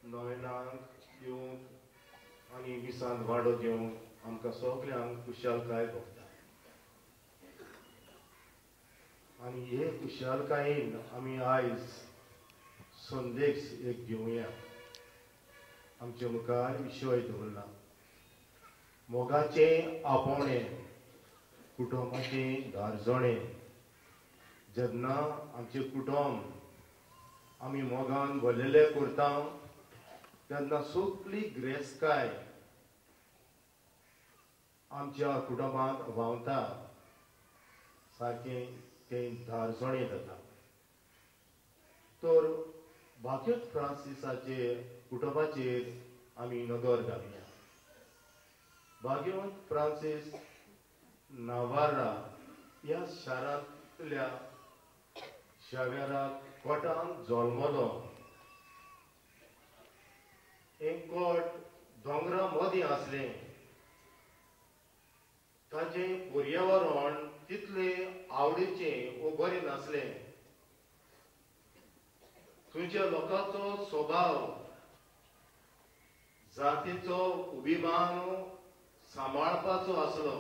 नोवेनाक येवंक आनी मिसांत वाडो घेवंक आमकां सगल्यांक खुशालकाय भोगता आनी हे खुशालकायेन आमी आयज संदेश एक घेवया. आमचे मुखार विशय दवरला मोगाचें आपोवणें, कुटुंबाचें धारजणें. जेन्ना आमचें कुटुंब आमी मोगान भरलेलें करता तेन्ना सगली ग्रेस्काय आमच्या कुटुंबांत व्हांवता, सारकें तें धारजणें जाता. तर भाग्योत फ्रांसिसाचे कुटुंबाचेर आमी नदर घालया. भाग्योत फ्रांसीस नावारा ह्या शारांतल्या शाव्यारा कोटान जल्मलो. हें कोट दोंगरा मदीं आसलें. ताचें पर्यावरण तितलें आवडीचें वो बरें नासलें. थंयच्या लोकांचो स्वभाव, जातीचो अभिमान सांबाळपाचो आसलो.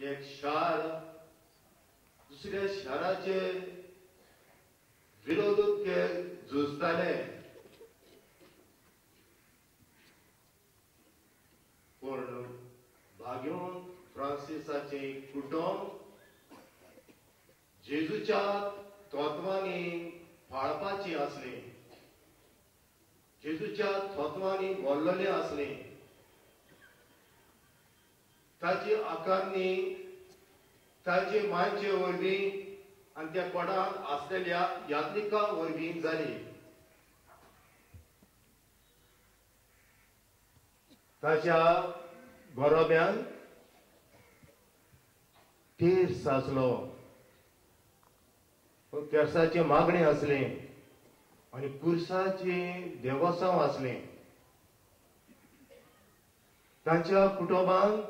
एक शार दुसऱ्या शाराचे विरोधक ते झुजताले, पूण भाग्योन फ्रांसिसाचें कुटुंब जेजूच्या तत्वांनी पाळपाची आसलें, जेजूच्या तत्वांनी भरलेलें आसलें. ताची आकारणी ताचे मायचे वरवीं आनी त्या कोडांत आसलेल्या यात्रिकां वरवीं जाली. ताच्या गोरोब्यान तेर्स आसलो, तेर्साचें मागणें आसलें आनी कुर्साचें देवसांव आसलें. तांच्या कुटुंबांत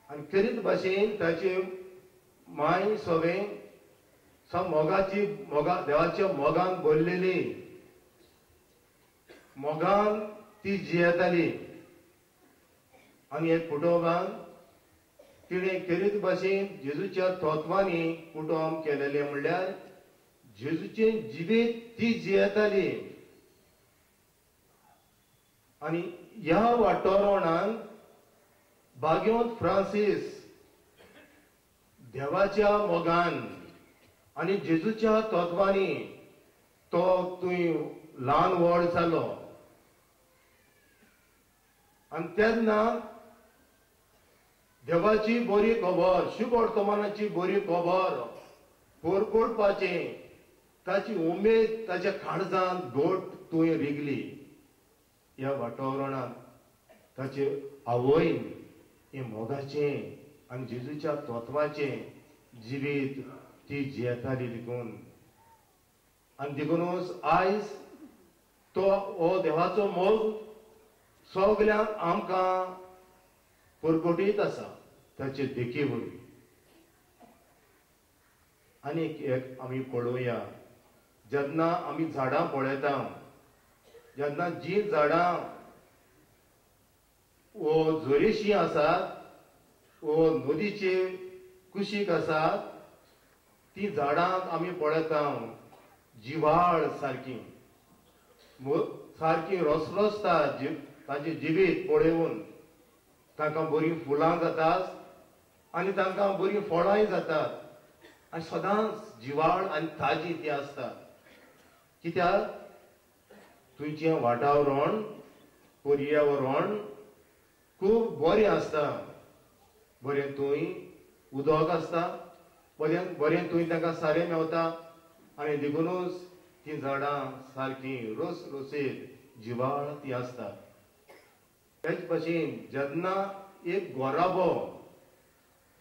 आनी करीत भाशेन ताचे माय सोवें मोगाची मोगा देवाच्या मोगान भरलेली, मोगान ती जियेताली. आनी एक कुटुंबान तिणें करीत भाशेन जेजूच्या तत्वांनी कुटुंब केलेलें, म्हणल्यार जेजूचें जिवीत ती जियेताली. आनी ह्या वातावरणान भाग्योत फ्रांसीस देवाच्या मोगान आनी जेजूच्या तत्वांनी तो थंय ल्हान व्हड जालो. आनी तेन्ना देवाची बरी खबर, शुभ वर्तमानाची बरी खबर परकोटपाचें ताची उमेद ताच्या काळजांत घट थंय रिगली. ह्या वातावरणांत ताचे आवयन हें मोगाचें आनी जेजूच्या तत्वाचें जिवीत ती जियेताली देखून. आनी देखूनच आयज तो हो देवाचो मोग सगल्यांक आमकां परकोटीत आसा ताचे देखी वरवीं. आनीक एक आमी पळोवया, जेन्ना आमी झाडां पळयता, जेन्ना जीं झाडां वो जोरीशीं आसात वो नदीचे कुशीक आसात ती झाडां आमी पळयता जिवाळ सारकी सारकी रसरसता. तांचें जिवीत पळोवन तांकां बरीं फुलां जातात आनी तांकां बरीं फळांय जातात आनी सदांच जिवाळ आनी ताजी ती आसतात. कित्याक थंयचें वातावरण पर्यावरण खूब बरें आसता. बरें थंय उदक आसता, बरें बरें थंय तांकां सारें मेवता आनी देखुनूच तीं झाडां सारकीं रोस रोसीत जिवाळ ती आसता. तेच भशेन जेन्ना एक गोराबो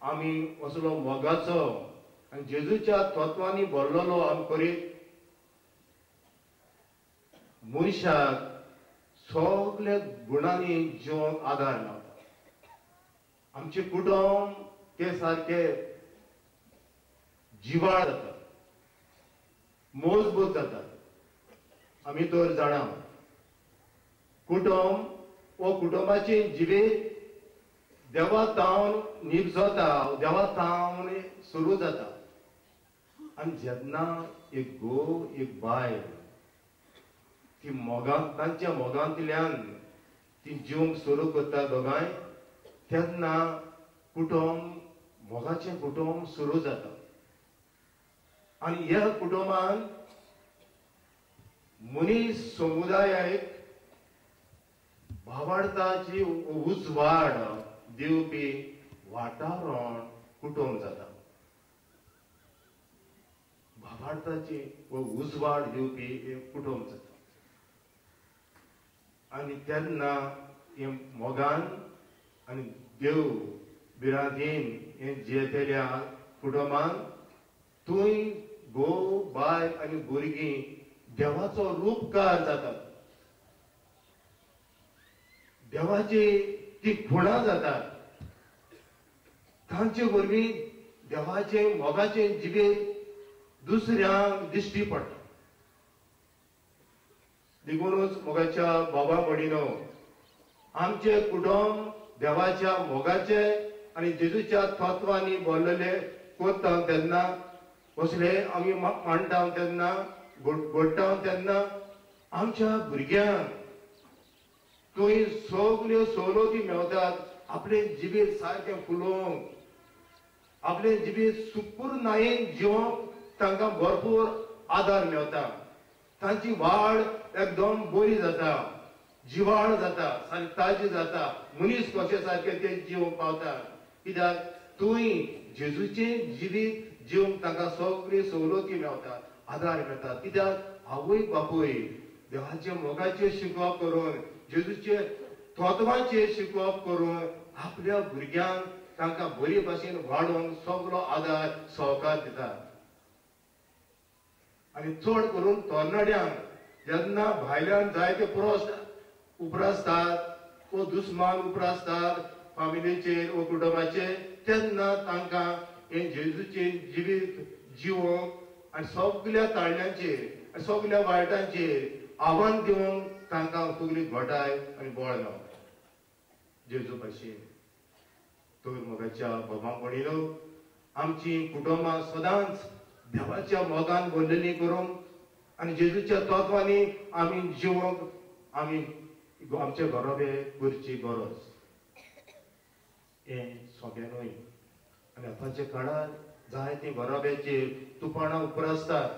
आमी असलो मोगाचो आनी जेजूच्या तत्वांनी भरलेलो आमी करीत मनशाक सगल्या गुणांनी जिवंक आदार मेळटा. आमचें कुटुंब ते सारके जिवाळ जाता, मजबूत जाता. आमी तर जाणा कुटुंब वो कुटुंबाची जिवीत देवा तावन निपजता, देवा तावन सुरू जाता. आनी जेन्ना एक घोव एक बायल ती मोगान तांच्या मोगांतल्यान ती जिवंक सुरू करता दोगांय, तेन्ना कुटुंब मोगाचें कुटुंब सुरू जाता. आनी ह्या कुटुंबान मनीस समुदायाक भावार्थाची उजवाड दिवपी वातावरण कुटुंब जाता. भावार्थाची उजवाड दिवपी कुटुंब जाता. आनी तेन्ना हे मोगान आनी देव बिरांतीन हे जियेतल्या कुटुंबान थंय घोव बायल आनी भुरगीं देवाचो रूपकार जातात, देवाची ती खुणां जातात. तांचे वरवीं देवाचे मोगाचे जिवीत दुसऱ्यांक दिश्टी पडटा. देखूनच मोगाच्या बाबा भयणीनो, आमचे कुटुंब देवाच्या मोगाचे आनी जेजूच्या तत्वांनी भरलेले करता तेन्ना, कसले आमी मांडटा तेन्ना, घडटा तेन्ना आमच्या भुरग्यांक थंय सगल्यो सवलती मेळटात. आपलें जिवीत सारकें फुलोवंक, आपलें जिवीत सुपूर्णायेन जिवंक तांकां भरपूर आदार मेळटा. तांची वाड एकदम बरी जाता, जिवाळ जाता, सारकी ताजी जाता. मनीस कशे सारके ते जिवंक पावता. कित्याक थंय जेजूचें जिवीत जिवंक तांकां सगळी सवलती मेळटा, आदार मेळटा. कित्याक आवय बापूय देवाचे मोगाचें शिकोवप करून, जेजूचे तत्वांचेर शिकोवप करून आपल्या भुरग्यांक तांकां बरी भाशेन वाडोवंक सगलो आदार सहकार दिता. आनी चड करून तरणाट्यांक जेन्ना भायल्यान जायते प्रस्न उप्रासतात वो दुस्मान उप्रासतात फामिलीचेर वो कुटुंबाचेर, तेन्ना तांकां हें जेजूचें जिवीत जिवोवंक आनी सगल्या ताळण्यांचेर आनी सगल्या वायटांचेर आव्हान दिवंक तांकां सगळी घटाय आनी बळ मेळटा जेजू भाशेन. तर मोगाच्या बाबा भयणीनो, आमची कुटुंबां सदांच देवाच्या मोगान भरलेली करूंक आनी जेजूच्या तत्वांनी आमी जिवंक आमी आमचे घरोबे करची गरज. हें सोंपें न्हय. आनी आतांच्या काळार जायते घराब्याचेर तुफानां उप्रासतात,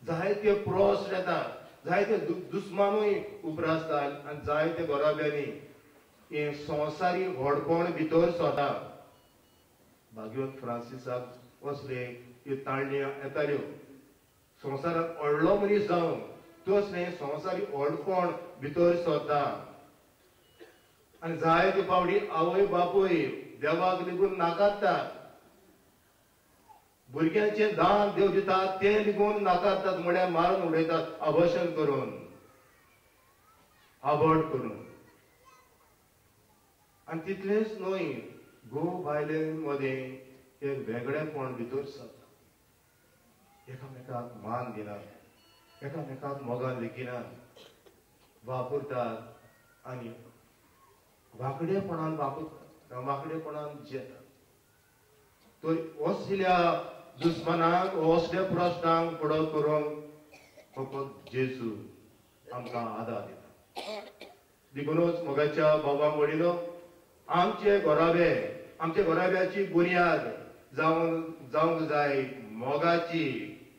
जायते प्रस्न येतात, जायते दुस्मानूय उप्रासतात आनी जायते घराब्यांनी हें संवसारी व्हडपण भितर सरता. भाग्यवंत फ्रांसिसाक असले ह्यो ताळण्यो येताल्यो. संवसाराक व्हडलो मनीस जावन तसलें संवसारी व्हडपण भितर सरता. आनी जायते फावटी आवय बापूय देवाक लेगून नाकारतात, भुरग्यांचे दान देव दितात ते लेगून नाकारतात, म्हळ्यार मारून उडयतात, आभोशन करून, आबोट करून. आनी तितलेंच न्हय, घोव बायले मदें एक वेगळेपण भितर सरता. एकामेकाक मान दिनात, एकामेकाक मोगान लेखिनात, वापरतात आनी वांकडेपणान वापरतात, वांकडेपणान जियेतात. तर असल्या दुस्मानाक, असल्या प्रस्नांक फुडो करूंक फकत जेजू आमकां आदार दिता. देखूनच मोगाच्या बाबा वडिलो, आमचे घराबे, आमच्या घराब्याची बुन्याद जावंक जाय मोगाची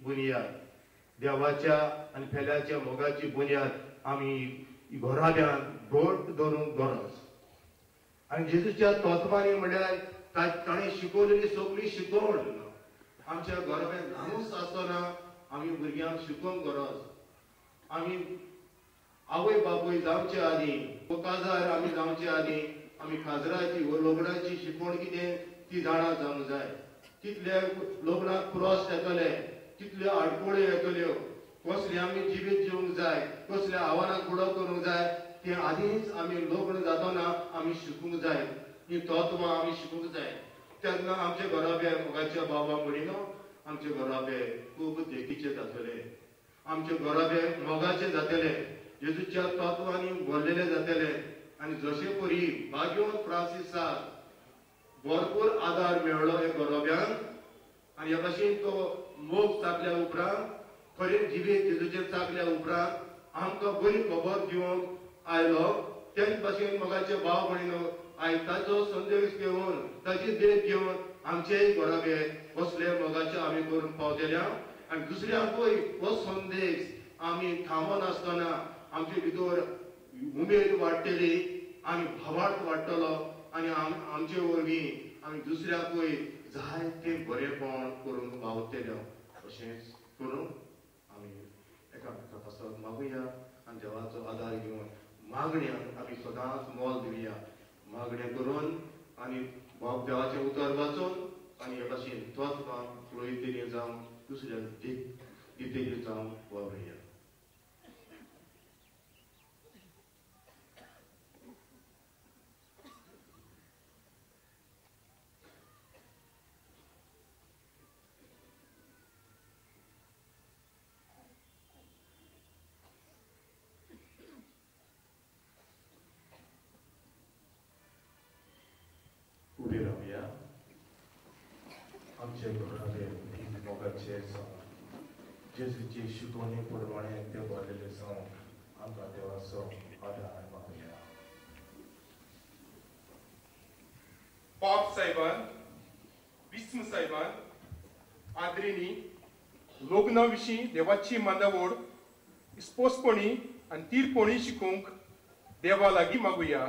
बुन्याद. देवाच्या आनी पेल्याच्या मोगाची बुन्याद आमी घराब्यान घट धरूंक गरज. आनी जेजूच्या तत्वांनी म्हळ्यार ताणें शिकवलेली सगळी शिकवण आमच्या घराब्यान ल्हानूच आसतना आमी भुरग्यांक शिकोवंक गरज. आमी आवय बापूय जावचे आदीं वो काजार आमी जावचे आदीं आमी काजराची वो लग्नाची शिकवण कितें ती जाणा जावंक जाय. कितले लग्नाक प्रस्न येतले, कितल्यो आडखळ्यो येतल्यो, कसले आमी जिवीत जिवंक जाय, कसल्या आव्हानाक फुडो करूंक जाय, ते आदींच आमी लग्न जातना आमी शिकूंक जाय. ही तत्वां आमी शिकूंक जाय. तेन्ना आमचे घराबे मोगाच्या बाबा म्हणिनो, आमचे घराबे खूब देखीचे जातले. आमचे गोराबे मोगाचे जातले, जेजूच्या तत्वांनी भरलेले जातले आनी जशे परी बाग्योन फ्रांसिसाक भरपूर आदार मेळ्ळो हे गोरोब्यान आनी ह्या भाशेन तो मोग चाकल्या उपरांत खरें जिवीत जेजूचें चाकल्या उपरांत आमकां बरी खबर दिवंक आयलो. तेच भाशेन मोगाचे भाव भयणीनो आयज ताचो संदेश घेवन ताची देख घेवन आमचेय गोराबे कसले मोगाचे आमी करूंक पावतले आनी दुसऱ्यांकूय हो संदेश आमी थांबनासतना आमचे भितर उमेद वाडटली आनी भावार्थ वाडटलो आनी आमचे वरवीं आमी दुसऱ्याकूय जायते बरेपण करूंक पावतले. अशेंच करून आमी एकामेका पासत मागुया आनी देवाचो आदार घेवन मागण्यांक आमी सदांच मोल दिवया. मागणें करून आनी देवाचें उतर वाचून आनी हे भाशेन तत्वां पळयतली जावं दुसऱ्याक देख दितली जावं वावरुया. उबे रावया. आमचे घराबे मोगाचे जावं जेजूची शिकवणी प्रमाणे ते भरलेले जावं आमकां देवाचो आदार मागुया. पाप साहेबान, विस्म साहेबान, आदरिणी लग्ना विशीं देवाची मांदावड स्पोसपणी आनी तीरपणी शिकोवंक देवा लागीं मागुया.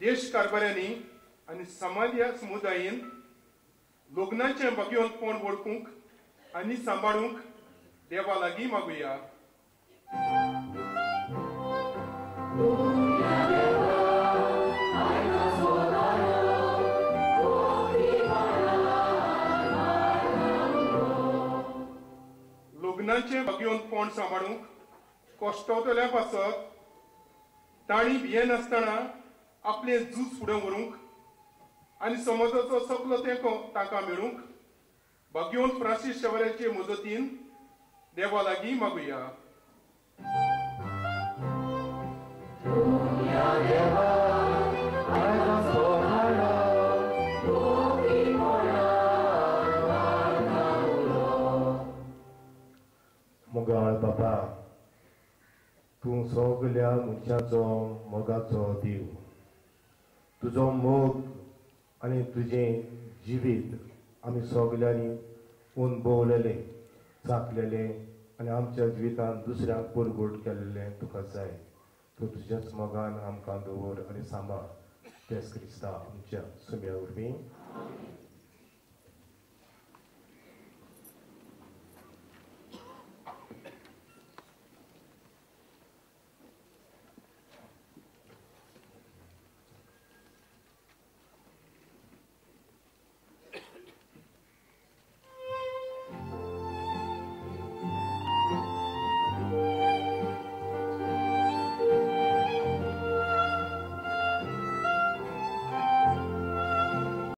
देश कारभाऱ्यांनी आनी समाज समुदायेन लग्नाचें भाग्यवंतपण वळखूंक आनी सांबाळूंक देवा लागीं मागुया. लग्नाचें भाग्यवंतपण सांबाळूंक कश्टवतल्या पासत तांणी भियेनासतना आपलें झूज फुडें व्हरूंक आनी समाजाचो सगलो तेंको तांकां मेळूंक भाग्यवंत फ्रांसीस शेवऱ्याचे मजतीन देवा लागीं मागुया. मोगाळ बाबा, तूं सगल्या मनशाचो मोगाचो देव. तुजो मोग आनी तुजें जिवीत आमी सगल्यांनी अणभवलेलें, चाखलेलें आनी आमच्या जिवितांत दुसऱ्यांक परगट केल्लें तुका जाय. तूं तुज्याच मोगान आमकां दवर आनी सांबाळ. तेच क्रिस्ता आमच्या सुम्या वरवीं.